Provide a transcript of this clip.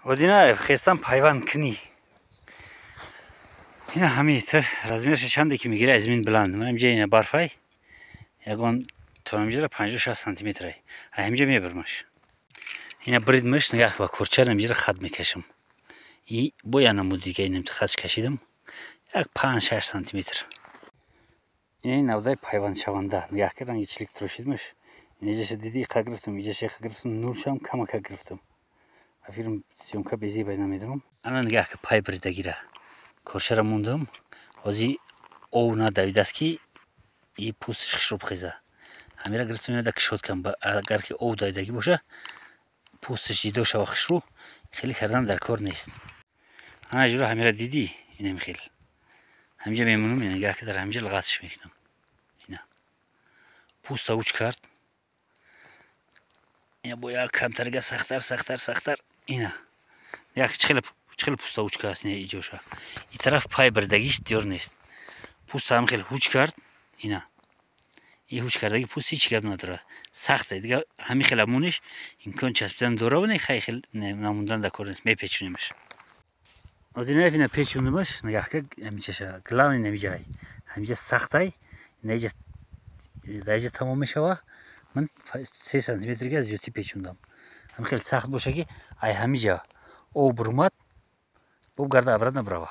Одинаев хестан пайванд кунӣ. Ина ҳамин размерша чанде ки мегира, аз мин баланд. Ман инҷа ина барфай. Ягон то ҳаминҷара 56 сантиметрай. Ҳаминҷа мебармаш. Ина бридмаш, нигах, ба курча ҳаминҷара хат мекашам. И бо я намуд дига инам хат кашидам. Як 5-6 сантиметр. Ин навдаи пайвандшаванда. Нигах ки ранги чилик трошидмаш. Инҷаша диди, иқа гирифтам, иҷаша иқа гирифтам, нуршам камака гирифтам. Афирм съёмка безебай, намедонам. Ана нигах ки пай бридагира. Корчара мондам. Ҳози ов надавидааст, ки и пӯсташ хушрӯ бихеза. Ҳамира гирифтам, инада кушод кам. Агар ки ов давидагӣ боша, пӯсташ ҷидо шава хушрӯ, хеле кардан дар кор нест. Ана ҷура ҳамира дидӣ, инам хел. Ҳаминҷа мемонам, нигах ки дар ҳаминҷа лағатш мекунам. Ина. Пӯста уч кард. Ина бо як камтарга сахттар, сахттар, сахттар. Ина. Як чихел пӯста уч кард ина иҷоша. И тараф пай бридагиш диёр нест. Пӯста ҳам хел ҳуч кард. Ина. И ҳуч кардаги пӯст ҳеҷ гап надорад. Сахте. Дига ҳамин хела мониш имкон часпидан дора, не хай хел намондан дар кор нест. Мепечунемаш. Одинаев ина печундумаш, нигах ки ҳаминчаша. Главный намиҷай. Ҳаминҷа сахтай. Инаиҷа даиҷа тамом мешава. Ман 3 сантиметрга зиёдтӣ печундам. Ҳамин хел сахт боша, ки ай ҳамиҷа об бурмад, боб гарда обратно брава.